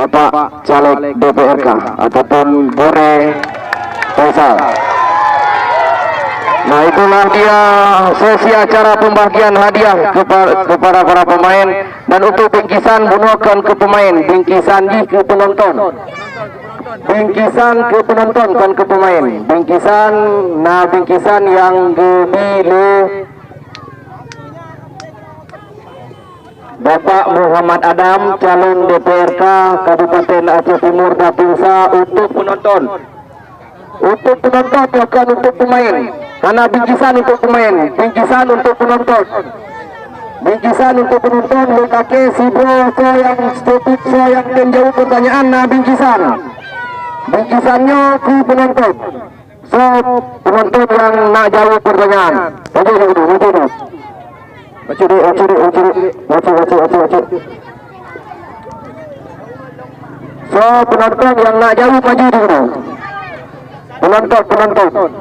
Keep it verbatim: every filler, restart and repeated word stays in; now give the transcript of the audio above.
Bapak Caleg D P R K ataupun Gurèe Faisal. Nah, itulah dia sesi acara pembagian hadiah kepa-, kepada para pemain. Dan untuk bingkisan bunoe kon keu pemain, bingkisan jih keu penonton. Bingkisan keu penonton kon keu pemain. Bingkisan na bingkisan nyang geubi lé Bapak Muhammad Adam, calon D P R K Kabupaten Aceh Timur Dapil Sa untuk penonton. Untuk penonton, bukan untuk pemain. Hana bingkisan untuk pemain, bingkisan untuk penonton. Bingkisan untuk penonton, lôn lakèe sidroe soe nyang, soe nyang tem jaweueb pertanyaan na bingkisan. Bingkisan nyoe keu penonton. Soe penonton nyang nak jaweueb pertanyaan? Maju dulu, maju dulu. Maju dulu, maju dulu, maju dulu. Maju, maju, maju, maju. Soe penonton nyang nak jaweueb, maju dulu. Penonton, penonton.